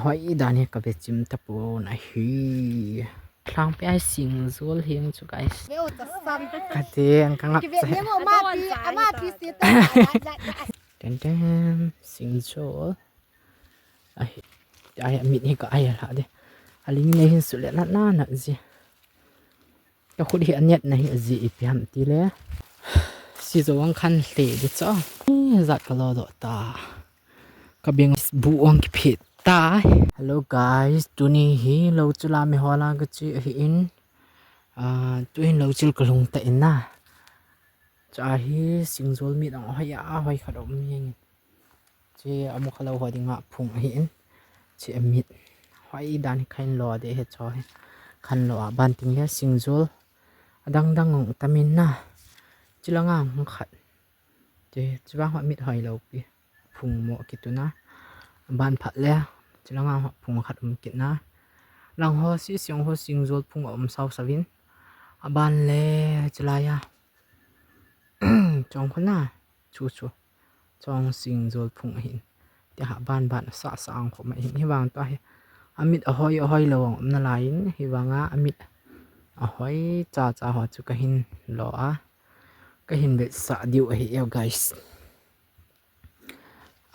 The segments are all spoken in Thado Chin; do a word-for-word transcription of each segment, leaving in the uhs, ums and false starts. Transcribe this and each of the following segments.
Hoi dan hi ka vechim tapon ahi. Lhangpi a singjol hing chu guys. Ka ti, ka ngap. Ten ten, singjol. Ahi, ahi, amit hi ka ai la de. Aling nei hin sule na na na ji. Ka khut hi anet na hi aji ipi ham ti le. Si jo ang khan hle de cha. Jat ka lo do ta. Ka beng bu ang ki phet ta. Hello guys, tuni hi lo chula mi hola ka chi ahi in. Ah, tu hin lo chil ka lhung ta in na. Cha hi singjol mit ang hoi a hoi khat om yang. Chi amu kha lo ho dinga phung ahi in. Chi amit. Hoi dan hi khan lo de he cho hi. Khan lo a ban ting le singjol. Adang dang ong tamin na. Chi langa hung khat. Chi, chi bang ho mit hoi lo pi. Phung mo kituna. Ban phat le. Chi langa ho phung khat um kit na. Lang ho si siang ho singjol phung om sau savin. Aban le chi la ya. Chong khona. Chu chu. Chong singjol phung ahin. Ti ha ban ban sa sa ang khoma hin. Hi vang to hi. Amit ahoi ahoi lo ang um na lai in. Hi vanga amit ahoi cha cha ho chu ka hin lo a. Ka hin vetsah diu ahi e guys.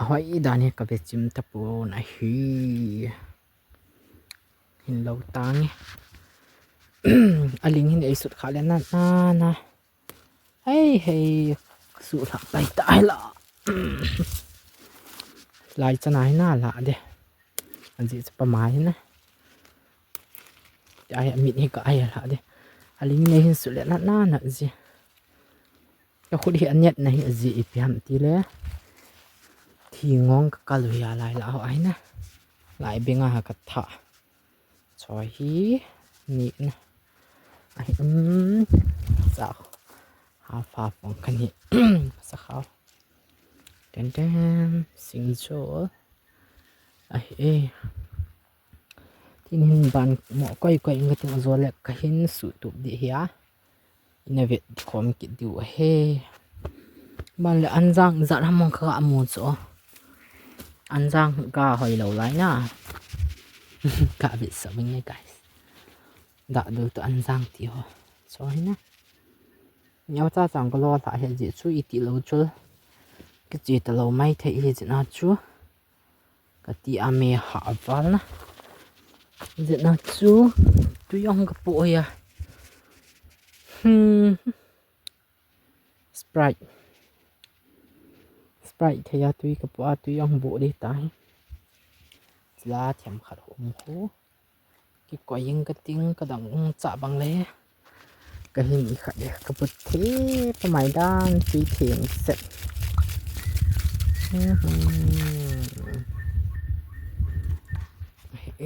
Ahoi dan hi ka vechim tapon ahi. Hin lo tang e. Aling hin ei sut kha le na na na. Hei hei. Su lha lai ta la. Lai chana hi na la de. Aji chu pa mai na. Ai amit hi ka ai la de. Aling nei hin sule na na na ji. Ka khut hi anet na hi aji ipi ham ti le. Thi ngong ka kalu hi a lai la ho ai na. Lai benga ha ka tha. Choi hi ni na. Ai um. Sa. Ha fa pong ka ni. Sa khao. Ten ten. Singjol. Ai eh. Tin hin ban mo koi koi inga tin ajo le ka hin su tup di hi a. Ina vet khom kit diu ahi. Ban le anjang jat ham mong ka amu chu. Anjang ka hoi lo lai na. Ka vetsah ving e guys. Da du tu anjang ti ho. Choi na. Nyau cha chang ka lo la he ji chu iti lo chul. Kichi ta lo mai thei hi ji na chu. Ka ti a me ha val na. Ji na chu. Tu yong ka po ya. Hmm. Sprite. Sprite thei a tui ka po a tui ang bo di ta hi. Chila thiam khat hom khu. Ki koi ing ka ting ka dang ung cha bang le. Ka hin i khat le ka put the pa mai dan tui theng set. Mhm.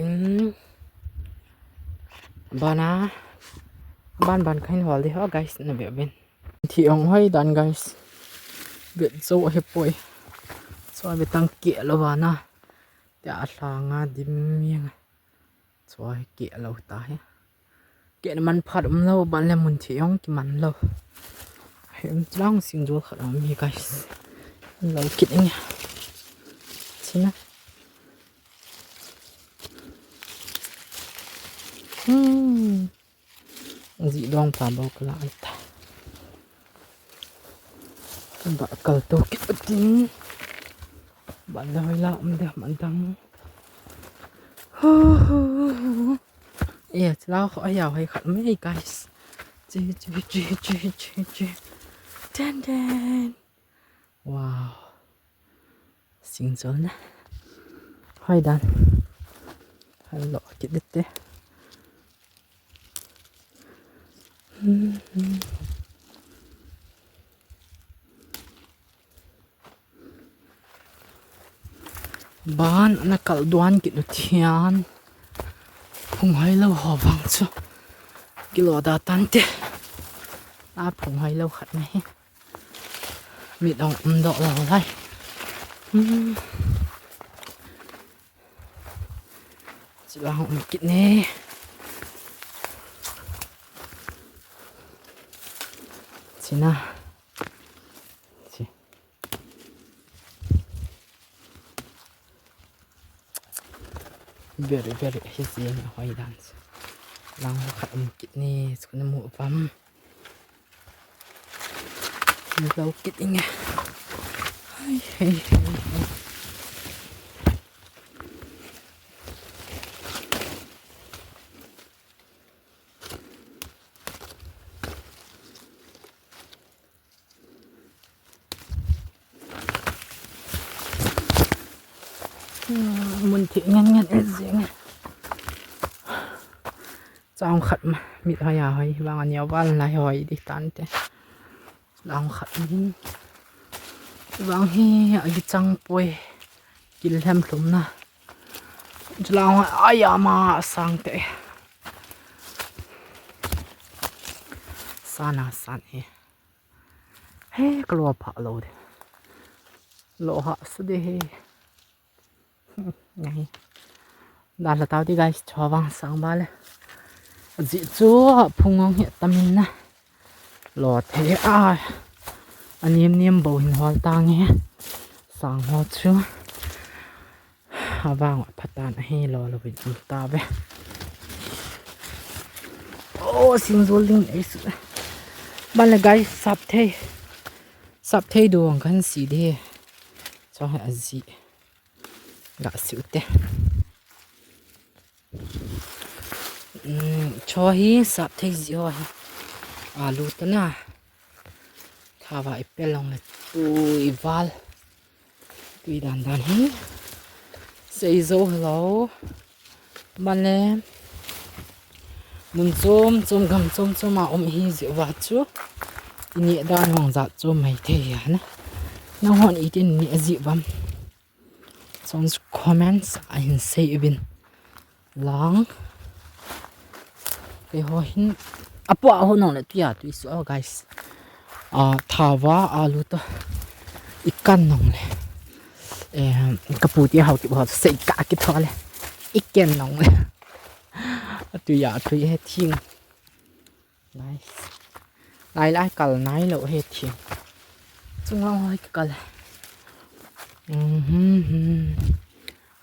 In bana ban ban khain hol di ho guys na be bin. Thi ong hoi dan guys. Bet zo he poi. So be tang ke lo bana. Te a langa dim yang. So he ke lo ta he. Ke na man phat um lo ban le mun thi ong ki man lo. He um chang singjol khat um hi guys. Lo kit ing. China. Hmm. Ji dong pa bo kala ta. Ba kal to kit tin. Ban la hoi la um de man dang. Hu, hu, hu, hu. Ea, chila ho aya hoi khat mai guys. Chi, chi, chi. Ten, ten. Wow. Singjol na. Hoi dan. Hoi lo kit det te. Ban na kal duan kit u thian. Phung hoi lo ho vang chu. Kilo da tan te. A phung hoi lo khat na hi. Mit ong um doh lo lai. Hmm. Chila hong um kit ne. China. Chi. Very, very, hi si na hoi dan. Lang khat um kit ni, chu na mu pam. Ni lo kit inge. Hai, hai, hai, hai. Hmm, mun thih ngen ngen e jing e. Chang khat ma, mit hoi a hoi, vang a neo val lai hoi di tan te. Lang khat min. Vang hi, a gi chang poi. Kil hem hlum na. Chulang hoi, ai ama sang te. Sana san hi. He, ka lo pha lo de. Lo ha su de he. Ngai. Dan la tau di guys, chua vang sang ba le. Ji chu phung ong he tamin na. Lo the a. A niam niam bo hin hol ta nge. Sang ho chu. Avang a phatan ahi lo lo vin um ta ve. Oh, sing jol ding ei su. Ban le guys, sap thei. Sap thei duang kan si de. Cho ha a ji. Ga si u te. Hmm, cho hi sap thei ji ho hi. Alu ta na. Thawa i pe long le tui val. Tui dan dan hi. Sei zo lo. Ban le. Mun chom chom gam chom chom a um hi ji va chu. I ni dan hong jat chom mai thei ya na. Nang hon i tin ni a ji vam. Chon comments a hin sei uvin. Lang. Kei ho hin. Apo a ho nong le tui a tui su a guys. A, thawa alu to. I kan nong le. Em, ka pu ti hau ki bo sei ka ki tho le. I ken nong le. A tui a tui he thing. Nice. Lai lai kal nai lo he thing. Chung lang hoi kal. Mhm.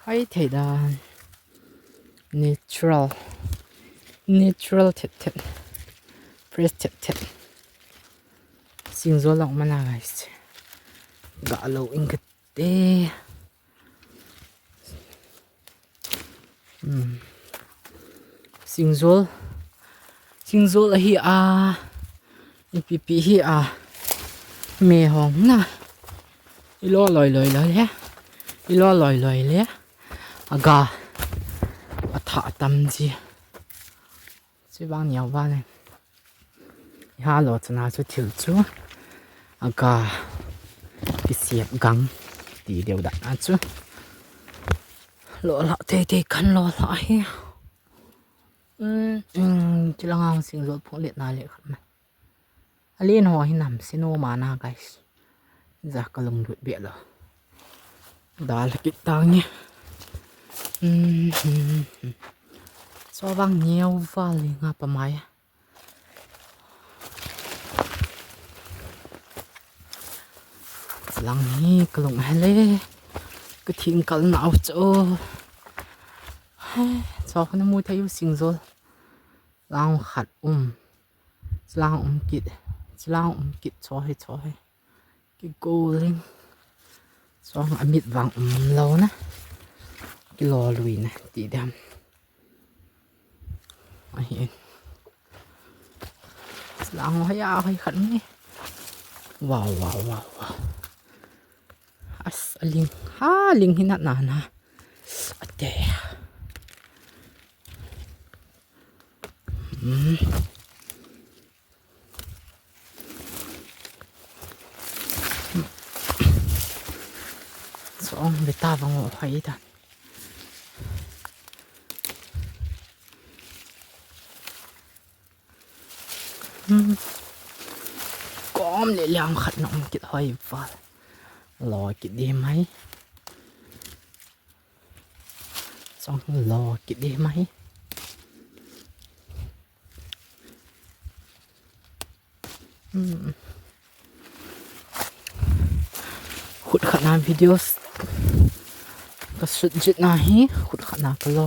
Hai thei dan. Natural. Natural thet thet. Fresh thet thet. Sing jol long mana guys. Ga lo in ka te. Hmm. Sing jol. Sing jol ahi a. Ipi pi hi a. Me hong na. I lo loi loi loi le. I lo loi loi le. Aga. A tha tam ji. Chu vang niau va le. Ha lo chana chu thil chu. Aga. Kisiat gang. Ti deu da na chu. Lo la thei thei kan lo la hi. Um, um, chu langa sing jol pho le na le khat ma. A len ho hi nam si no ma na, guys. Ja ka lunglut be lo. Dal kit tang e. Mhm. Chu vang niau val le nga pa mai. Lang hi ka lung hele. Ka thing kal nau chu. Hai, chu kha na mu thei u sing jol. Lang khat um. Chulang um kit. Chulang um kit cho hi cho hi. Ki goling. Chulang a mit vang um lo na. Ki lo lui na ti dam. Ahi. Chulang hoi a hoi khat ni. Wow, wow, wow, wow. As a ling. Ha, ling hi na na na. Ate. Hmm. Song beta vang o hai ta. Hmm. Kom le liang khat na um kit hoi val. Lo kit di mai. Song lo kit di mai. Hmm. Khut khat na videos. Kasut jitna hi khut khatna kalo.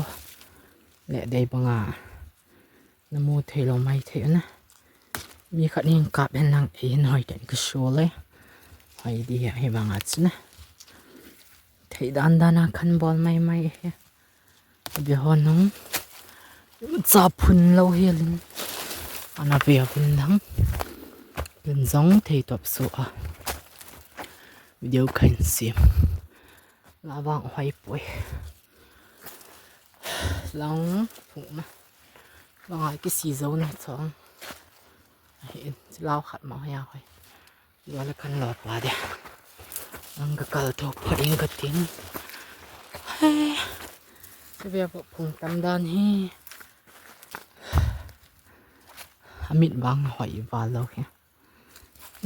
Le dei banga namu thei lou maithei na. Mi khat nin kap hen lang eihin hoi ten kasol e. Hoi di hi, hi banga chu na. Thei dan dan a khan bol maimai hi. Ve ho nung. Cha phun lou helin. Ana ve vin lang. Kin jong thei top su a. Video khan sim. La vang hoi poi. Lang phung ma. Vang ai kisi jo na chong. Ahin, lau khat ma ya hoi. Lo le kan lo pa de. Ang ka kal to pa ding ka ting. Hai. Ka ve ko phung tam dan hi. Amit vang hoi va lo hi.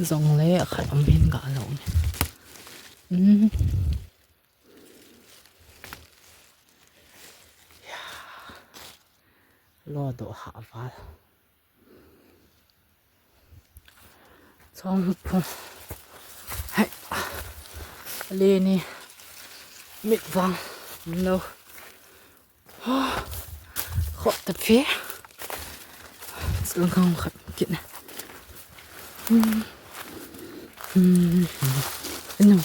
Jong le khat om hin ka lo ni. Hmm. Lo do ha val. Chong phung. Hai. Le ni. Mit vang. No. Khop ta phe. Chong khang khat kit na. Hmm. Hmm. No.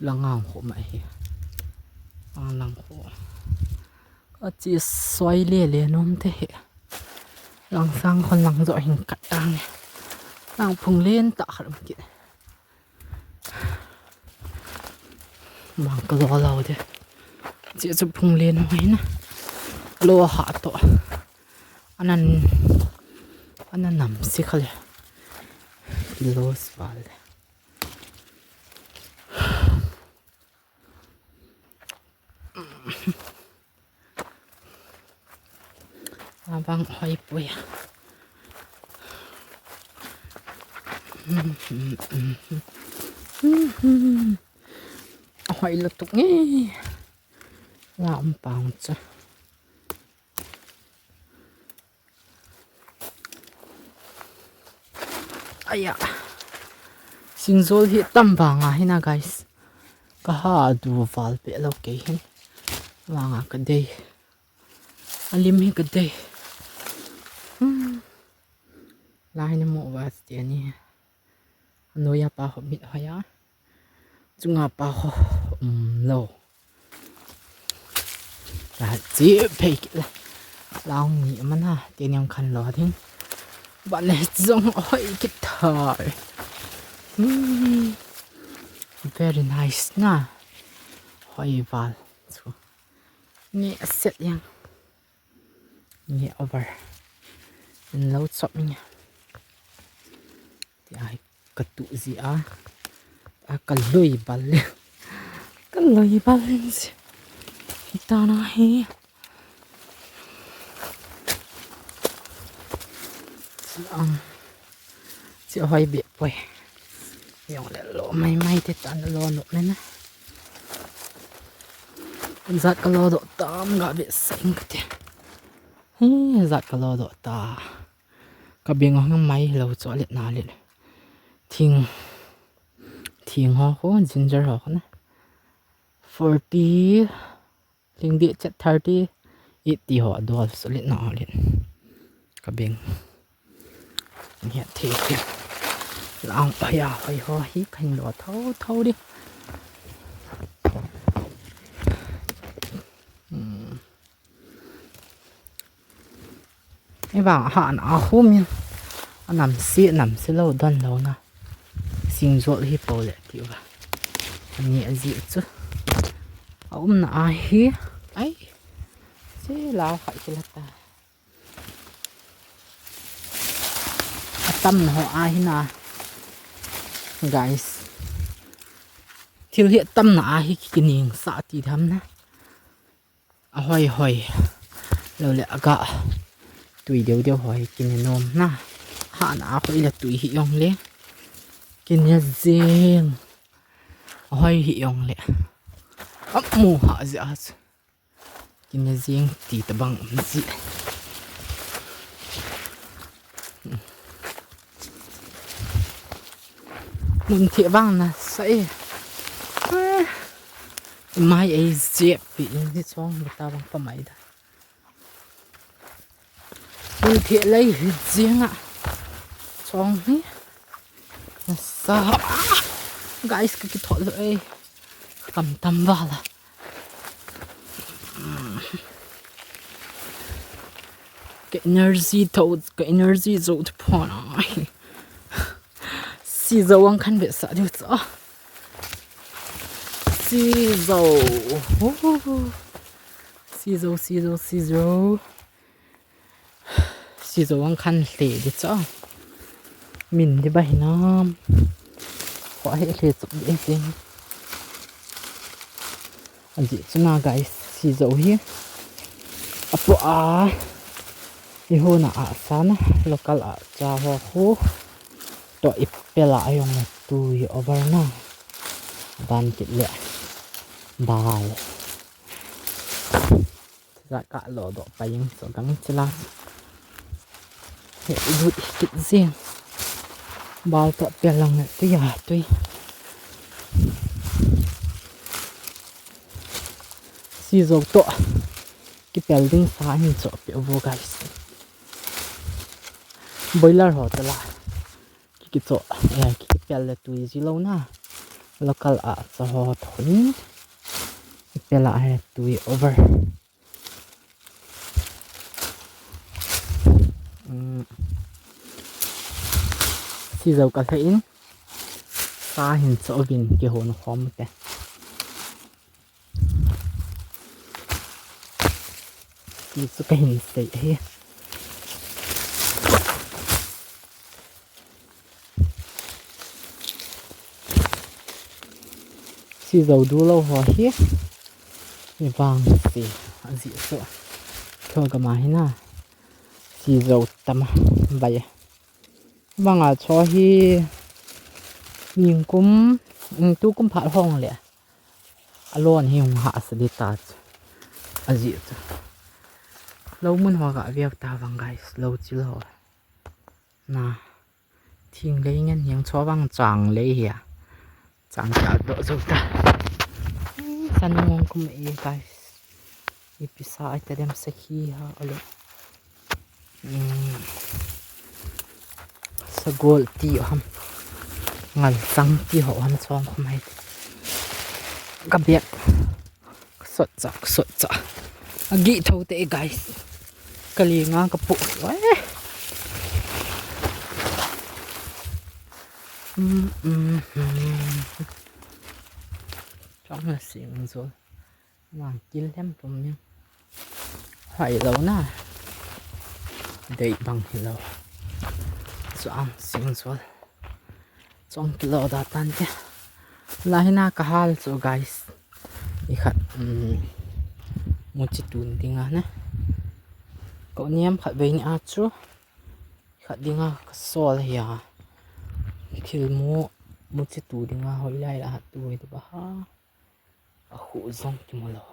Lang ang kho mai hi. Ang lang kho. Ka chi soi le le nom te hi. Lang sang khon lang jo hin kat ang. Lang phung len ta khat um kit. Bang ka lo lo de. Chi chu phung len ho hin. Lo ha to. Anan, anan nam si khale. Lo sval de. Abang hoi pui. Hoi lutuk nge. La um pang cha. Aya. Singjol hi tam vanga hina, guys. Ka ha du val pe lo kei hin. Vanga ka dei. Alim hi ka dei. Hmm. Lai ni mo va ti ani. Noya pa ho mit hoya. Chunga pa ho um lo. Ka chi phei kit la. Lang ni mana te niam khan lo ding. Ba le jong hoi kit thai. Hmm. Very nice na. Hoi val. Chu. Ni a set yang. Ni over. Lo chop ni. Ti ai. Ka tu ji a. A ka lui bal le. Ka lui bal le ji. Hita na hi. Ang. Chi hoi be poi. Yong le lo mai mai te tan lo no me na. Zat ka lo do tam ga be sing ka te. Hi zat ka lo do ta. Ka beng hong mai lo cho le na le. Thing. Thing ho ko ginger ho ko na. Forty. Thing di chat thirty. Eighty ho dol so le na le. Ka beng. Ni thei thei. Lang pa ya hoi ho hi kan lo tho tho di. Hmm. Ei vang a hahna a hum in. A nam si, nam si lo don lo na. Singjol hi po le ti uva. Ani a ji chu. A umna a hi. Ai. Si lau khai ki la ta. A tamna ho a hi na. Guys. Thil hi a tamna a hi ki ning sa ti tham na. A hoi hoi. Lo le aga. Tui deu deu hoi kine nom na. Hahna a hoi le tui hi yong le. Kine jing. A hoi hi yong le. A mu ha ji a chu. Kine jing ti ta bang um ji. Mun theh vang nasa e. Ah. Mai ei jep pi in hi chong bata vang pa mai da. Mun theh lai hi jeng a. Chong hi. Nasa. Ah. Guys, ka kithot lo e. Kam tam vala. Ka energy tho, ka energy zo tho pon ai. Sizo ang khan be sa diu cha. Sizo. Sizo, sizo, sizo. Sizo ang khan hle di cha. Min di ba hinam. Ko he hle chup di ting. Aji chuna guys, sizo hi. Apo a. Ihona a sana local a cha ho hu. To ipela ayong tu over na. Dan kit le. Bal. Za ka lo do pa ying so gang chila. He, lut kit zing. Bal to pel lang le tu ya tui. Sizo to. Kipel ding sa hin cho pe vo guys. Boiler ho tala. Ki, kicho, eh, kipel le tui ji lo na. Local a cha ho thon. Kipel a he tui over. Mm. Sizo ka hle in. Sa hin cho vin kihon khom te. Ti chu ka hin sei hi. Sizo du lo ho hi. Ni vang si. Aji chu. Kho gama hi na. Sizo tama. Bai. Vanga cho hi. Ningkum. Tukum phat hong le. Alon hi hung ha sa di ta chu. Aji chu. Lo mun ho ga veu ta vang guys. Lo chil ho. Na. Thing lei ngen hiang cho vang chang lei hi a. Chang ta do zo ta. San ngong kum e guys. Ipi sa ai ta dem sakhi ha alo. Sagol ti ham. Ngal chang ti ho ham chong khum hai. Ka bek. Sot cha, sot cha. Agi tho te guys. Kali nga ka pu. Chong na sing zo. Nang kil hem tum ni. Hai lo na. Dei bang hi lo. Chuan sing zo. Chong kilo da tan te. La hi na ka hal chu guys. I khat, um, muchi tun dinga na. Ko niam khat vei ni a chu. I khat dinga ka sol hi a. Thil mu, muchi tu dinga hoi lai la tu hi ba ha. A khu zong ki mu lo.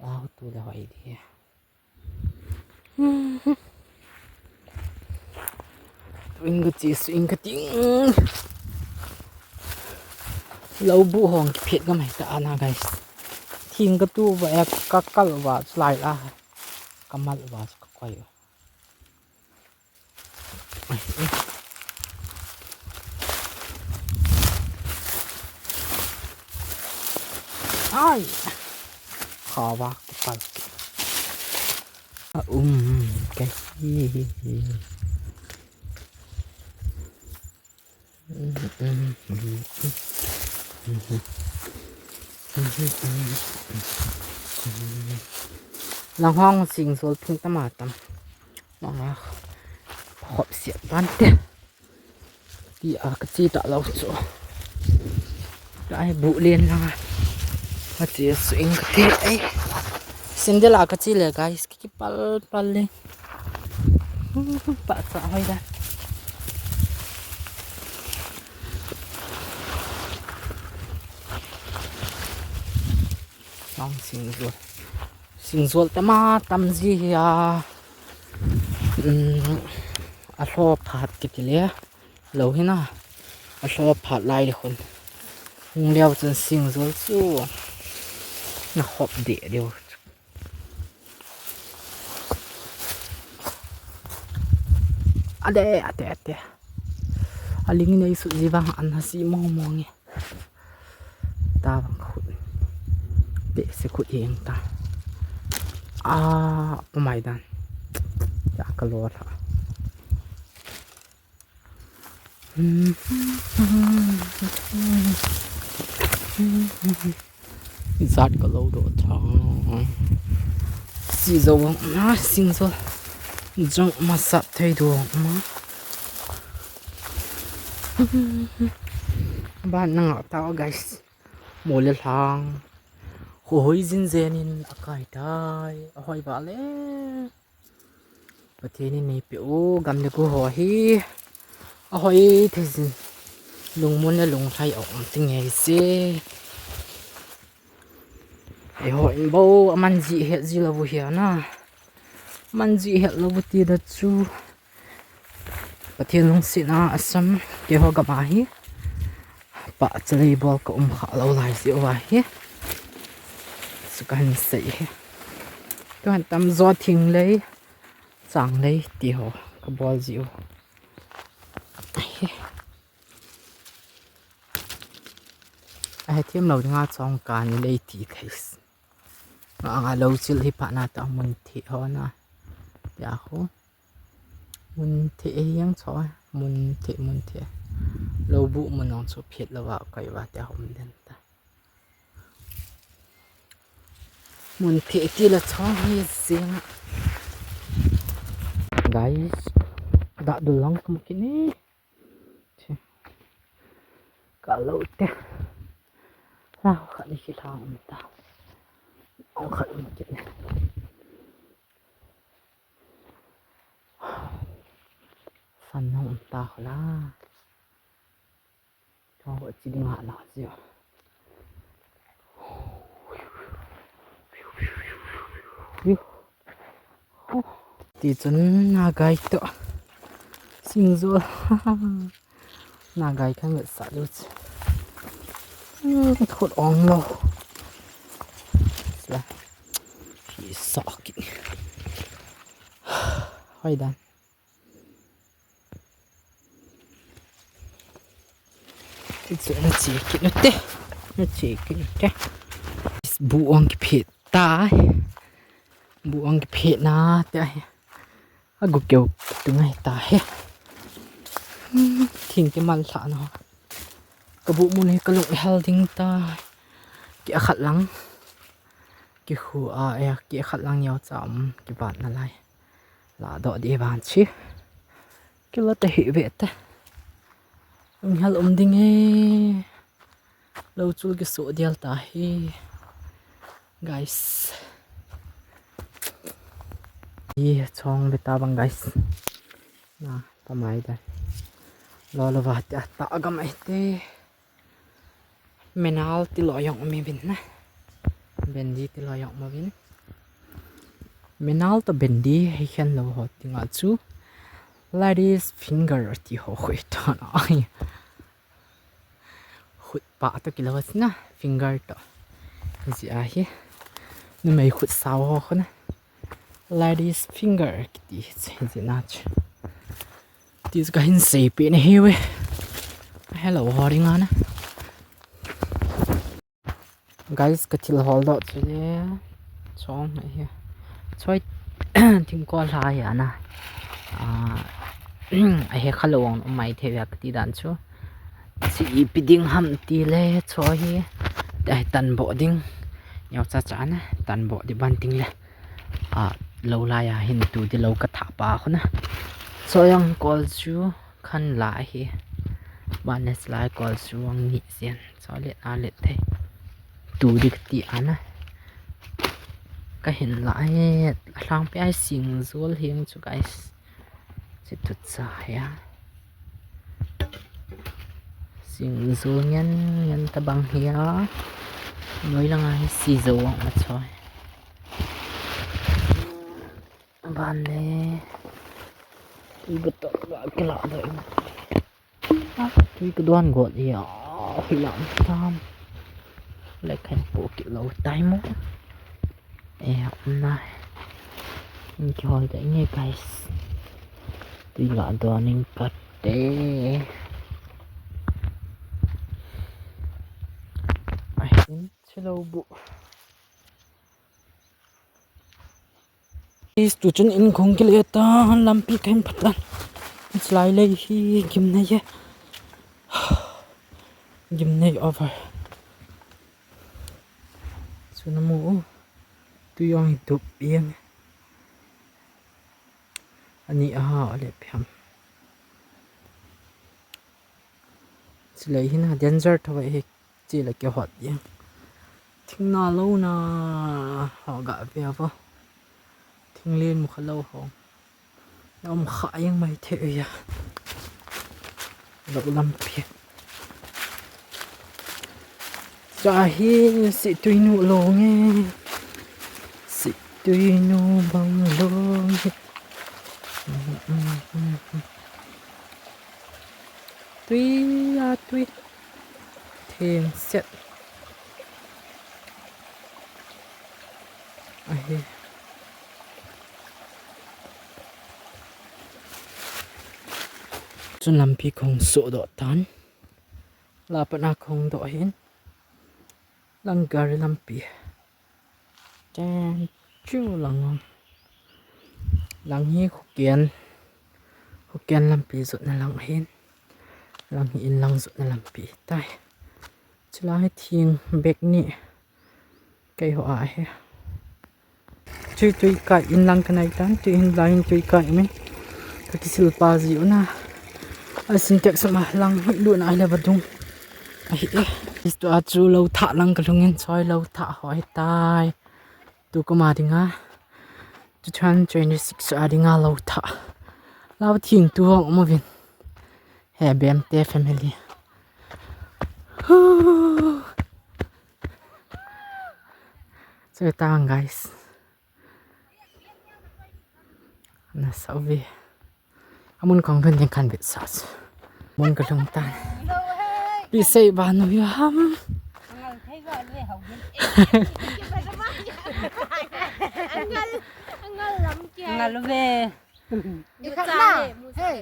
A khu tu le hoi di. Tuin ka chi suin ka ting. Lo bu hong ki phet ka mai ta ana guys. Thing ka tu ba ya ka kal ba chu lai la. Ka mal ba chu ka koi. Ai. Khawa ka pal. A um, ka hi. Lang hong sing sol phung tama tam. Manga khop siat ban te. Ti a ka chi ta lo chu. Ka ai bu len langa. Ka chi swing ka ti ai. Sindel a ka chi le guys, ki pal pal le. Pa cha hoi da. Nong sing zual. Sing zual tama tam ji hi a. Um, a hlo phat kiti le. Lo hi na. Alho phat lai le khun. Hung leo chun sing jol chu. Na hop de deu. Ade, ade, ade. Aling nei su ji vang an ha si mong mong e. Ta vang khut. Te se khut eng ta. A, pamai dan. Ya ka lo tha. Zat ka lo do tha. Si zo vang na sing zo. Jong ma sap thei do ma. Ban na nga ta guys. Mo le lang. Ho hoi jin jen in akai tai. Ahoi ba le. Pathen in nei pe u gam le gu ho hi. Ahoi thei jin. Lungmon le lunglhai a um ting ei se. Ei ho in bo aman ji het ji lo bu hi ana. Man ji het lo bu ti da chu. Pathen lungsetna asam keiho gam a hi. Pa chalei bol ka um kha lo lai si uva hi. Su kan sei hi. Tu han tam jo thing lei. Chang lei ti ho ka bol ji u. Hi. Ahe thim lo dinga chong ka ni lei ti thei. Nga nga lo chil hi pa na ta mun thi ho na. Ya khu. Mun the e yang cho, mun the, mun the. Lo bu mun ong cho phet lo va, koi va te hom den ta. Mun the ti la cho hi zing. Guys, da du long kum kini. Ka lo te. La khat ni ki la um ta. Ong khat um kini. San nong um ta kho la. Cho ho chi ding ha la chi. Ti chun na gai to. Sing zo. Na gai kan vet sa lu chi. Hmm, khut ong lo. Sla. Hi sa ki. Hoi dan. Ti chu na che kit u te. Na che kit u te. Bu ong kiphet ta. Bu ong kiphet na te ahi. A gu keu tu ngai ta he. Hmm, thing kimal lha na. Ka bu mun hi ka lung hel ding ta. Ki a khat lang. Ki khu a, e, ki a khat lang neo cha um, ki bat na lai. La do di van chi. Ki la ta hi ve ta. Um hal um ding e. Lo chul ki so dial ta hi. Guys. Ye chong ve ta bang guys. Na, ta mai da. Lo lo va ta ta gam ai te. Menal ti lo yong mi bin na. Bendi ti lo yong ma bin. Menal to bendi he khen lo ho ti nga chu. Ladies finger ti ho khoi ta na ai. Khut pa to ki lo na finger to. Ji a hi. Numei khut sao ho kho na. Ladies finger kiti hi ji na chu. Ti ka hin sei pe na hi ve. Hello, ho ring ana. Guys, ka thil hol do chu le. Chong na hi. Choi thing ko la ya na. A, a he kha lo ong mai the ya ka ti dan chu. Chi ipi ding ham ti le cho hi. Dai tan bo ding. Neo cha cha na. Tan bo di ban ting le. A, lo lai a hin tu di lo ka tha pa khu na. Cho yang kol chu khan la hi. Ban le lai kol chu ang ni sian. Cho le na le thei. Tu di ka ti ana. Ka hin la hi. Hlang pe ai sing zol hing chu guys. Chi tu cha ya. Sing zol ngen ngen ta bang hi a. Noi langa hi si zo ang ma choi. Ban le. Ibu to ba kila do. Tui ka don got hi a, hoi lam tam. Le khen po ki lo tai mo. E, um na. In ki hol te nge, guys. Tui la don in pat te. Ai, in chilo bu. Is tu chun in khong kile ta, lampi khem phat tan. Slai lei hi gimnei e. Gimnei over. Suna mu. Tui jong hi tup jeng. Ani aha le phiam. Silai hin ha danger tho hi. Chi le kihot jeng. Thing na lo na ho ga ve vo. Thing len mu kha lo ho. Na um kha jeng mai the ya. Lo lampi. Cha hi si tui nu lo nge. Si tui nu bang lo nge. Tui a tui. Theng set. Ahi. Chun lampi khong so doh tan. La pat na khong doh hin. Lang gari lampi. Ten chu lang. Lang hi Hokkien. Hokkien lampi jotna lang hin. Lang hi in lang jotna lampi tai. Chula hi thing bek ni. Kei ho a he. Tui tui kai in lang ka nai tan, tui in lang tui kai min. Ka kisil pa ji u na. A Sintex ma lang hi lu na le vadung. Ahi e. Is tu a chu lo tha lang ka lungin choi lo tha ho hi tai. Tu ko ma dinga. Tu chan twenty six a dinga lo tha. Lo thing tu vang mo vin. He bem te family. Hu. Choi tang, guys. Na sa ve. Amun kong dun ding kan bit sa. Mun ka lung tan. Pi sei ba nu yo ham. Angal thei ba le hau gin. Angal, angal lam kya. Angal ve. Ikhat na. Hey.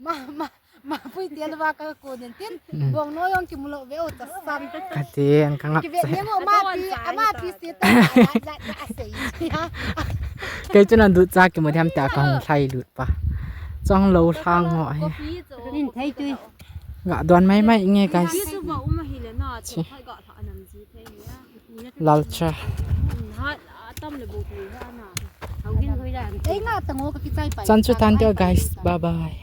Ma, ma, ma pui tia lova ka ko den tin. Mm. Bong no jong kimu lo ve o ta san. Ka tin, ka ngap. Kive sa. Nemo ma pi, ama pi si ta, ya, ya, ya, sei. Kei chu nan du cha kimu thiam ta ka hung thlai lut pa. Chong lo thang ho he. Nin thei tui. Ga don mai mai nge, guys. Chi. Lal cha. Chan chu tan teo, guys. Bye bye.